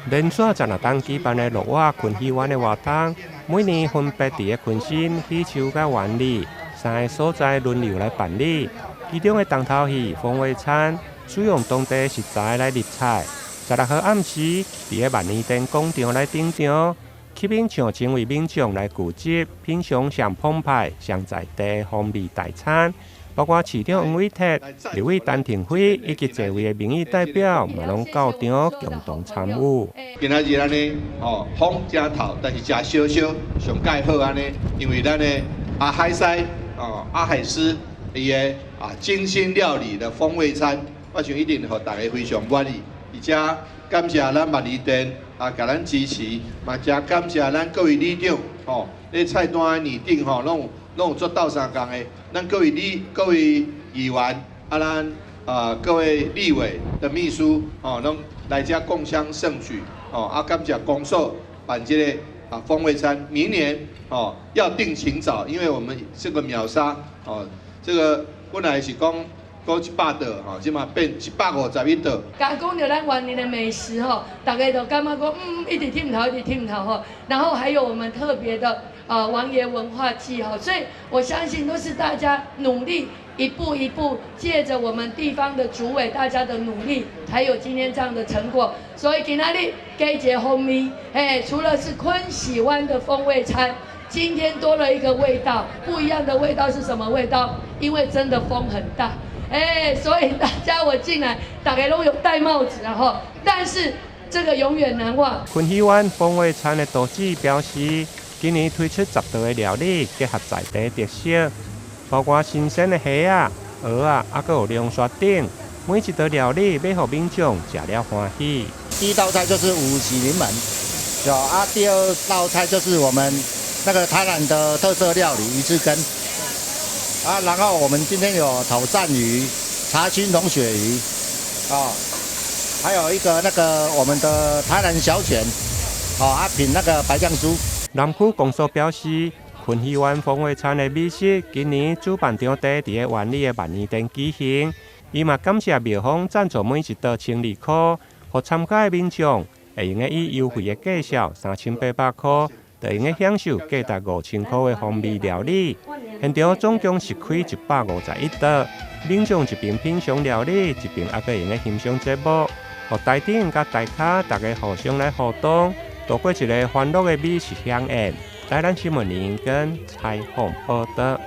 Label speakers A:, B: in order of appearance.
A: 連續16冬舉辦的樂活昆喜灣的活動，每年分別佇个坤新、喜樹佮萬里三个所在輪流來辦理。其中的重頭戲風味餐，使用當地食材來入菜。16號暗時，佇个萬年殿廣場來登場，吸引上千位民眾來聚集，品嚐上澎湃、上在地風味大餐。包括市長黃偉哲、立委陳亭妃以及濟位的民意代表，嘛攏到場共同參與。
B: 今仔日按呢，吼風誠透，但是食燒燒上蓋好按呢，因為咱的阿海西哦阿海師伊的啊精心料理的風味餐，我想一定予大家非常滿意。而且感謝咱萬里店啊，共咱支持，嘛誠感謝咱各位里長吼，咧菜單的擬定吼，攏有做鬥相共的，咱各位里、各位議員，啊，咱啊各位立委的秘書，吼，攏來遮共襄盛舉，吼，啊，感謝公所辦這個啊風味餐，明年哦要訂請早，因為我們這個秒殺，哦，這個本來是講講100道，吼，這馬變151道。
C: 剛講著咱雲林的美食吼，大家都感覺講，一直忝頭，一直忝頭吼。然後還有我們特別的王爺文化祭哈，所以我相信都是大家努力一步一步，借著我們地方的主委大家的努力，才有今天這樣的成果。所以今仔日加一個風味，哎，除了是昆喜灣的風味餐，今天多了一個味道，不一樣的味道是什麼味道？因為真的風很大，哎，所以大家我進來，大家攏有戴帽子啊吼，但是這個永遠難忘。
A: 昆喜灣風味餐的廚師表示，今年推出10道的料理，結合在地特色，包括新鮮的蝦仔、蚵仔，啊，閣有龍蝦等。每一道料理欲予民眾食了歡喜。
D: 第一道菜就是五喜臨門，啊，第二道菜就是我們那個台南的特色料理魚翅羹，啊，然後我們今天有炒鱔魚、茶青龍血魚，啊，還有一個那個我們的台南小卷，啊，品那個白醬酥。
A: 南區公所表示，昆喜灣風味餐的美食今年主辦場地佇个萬里的萬年殿舉行。伊嘛感謝廟方贊助每一道12塊，予參加的民眾會用得以優惠的價數3800塊，就會用得享受價值5000塊的風味料理。現場總共是開151桌，民眾一邊品嚐料理，一邊猶閣會用得欣賞節目，予台頂佮台跤大家互相來互動，度過一个歡樂的美食饗宴。台南新聞林根採訪報導。